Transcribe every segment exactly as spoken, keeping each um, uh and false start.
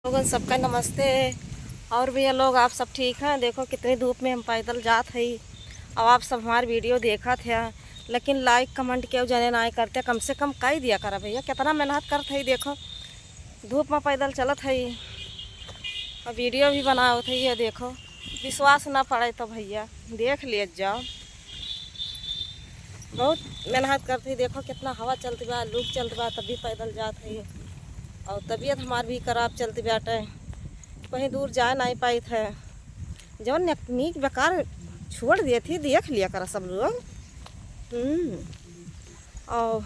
लोगन सबका नमस्ते। और भैया लोग, आप सब ठीक हैं? देखो कितनी धूप में हम पैदल जात हई। अब आप सब हमार video देखत हैं, लेकिन like comment केहू जने नाय करते, कम से कम कई दिया करा भैया, कितना मेहनत करत हई। देखो धूप में पैदल चलत हई और video भी बनावत हई। ये देखो, विश्वास ना पड़े तो भैया देख लिए जाओ, बहुत मेहनत करत हई। देखो कितना हवा चलत बा, लू चलत बा, तब भी पैदल जात हई। और तबीयत हमार भी खराब चलत बाटे, कहीं दूर जाए नाहीं पाइत है। जौन नीक बेकार छोड़ देत ही, देख लिया करा सब लोग। हम्म। और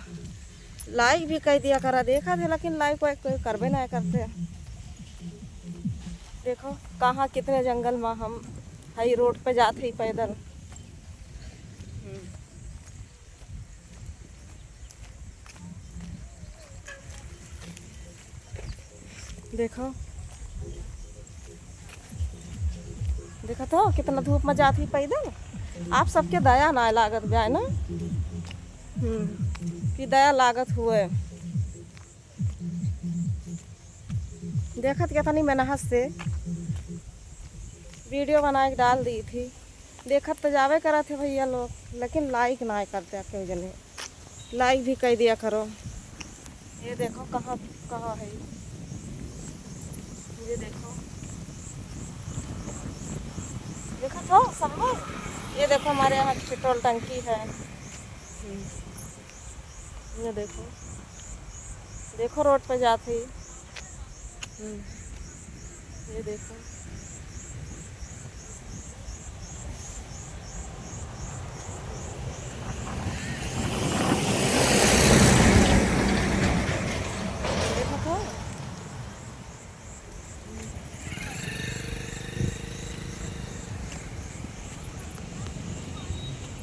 like भी कई दिया करा, देखा थे, लेकिन like वाइक कोई करबे ना करते। देखो कहाँ कितने जंगल में हम हई, road पे जात हई पैदल। हम्म। देखो, देखत हो कितना धूप में जात ही पैदल। आप सबके दया ना लागत बा ना, हम्म, कि दया लागत हुए। देखत कितनी मेहनत से video बना के डाल दी थी। देखत तो जावे करत है भैया लोग, लेकिन like ना करते केहू जने। Like भी कई दिया करो। ये देखो कहाँ, कहाँ है, ये देखो, देखत हो सब लोग। ये देखो हमारे यहाँ की petrol टंकी है। हम्म। ये देखो, देखो road पे जात ही। हम्म, ये देखो,